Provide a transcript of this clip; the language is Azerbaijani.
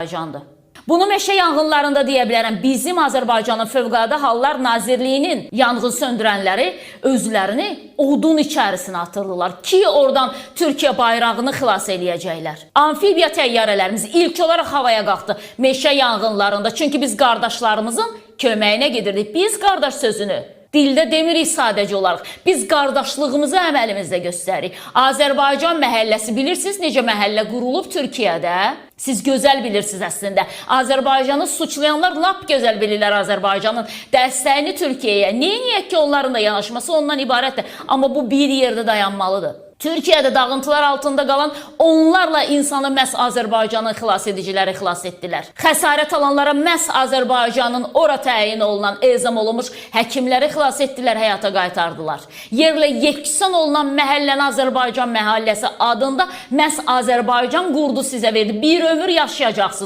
Azərbaycandır. Bunu meşə yanğınlarında deyə bilərəm. Bizim Azərbaycanın Fövqəladə Hallar Nazirliyinin yanğın söndürənləri özlərini odun içərisinə atırdılar ki, oradan Türkiyə bayrağını xilas eləyəcəklər. Amfibiya təyyarələrimiz ilk olaraq havaya qalxdı meşə yanğınlarında. Çünki biz qardaşlarımızın köməyinə gedirdik. Biz qardaş sözünü dildə demirik sadəcə olaraq. Biz qardaşlığımızı əməlimizdə göstəririk. Azərbaycan məhəlləsi, bilirsiniz necə məhəllə qurulub Türkiyədə? Siz gözəl bilirsiniz əslində. Azərbaycanı suçlayanlar lap gözəl bilirlər Azərbaycanın dəstəyini Türkiyəyə. Neyniyək ki, onların da yanaşması ondan ibarətdir. Amma bu bir yerdə dayanmalıdır. Türkiyədə dağıntılar altında qalan onlarla insanı məhz Azərbaycanın xilas ediciləri xilas etdilər. Xəsarət alanlara məhz Azərbaycanın ora təyin olunan, ezam olunmuş həkimləri xilas etdilər, həyata qaytardılar. Yerlə yeksan olunan məhəlləni Azərbaycan məhəlləsi adında məhz Azərbaycan qurdu sizə verdi. Bir ömür yaşayacaqsınız.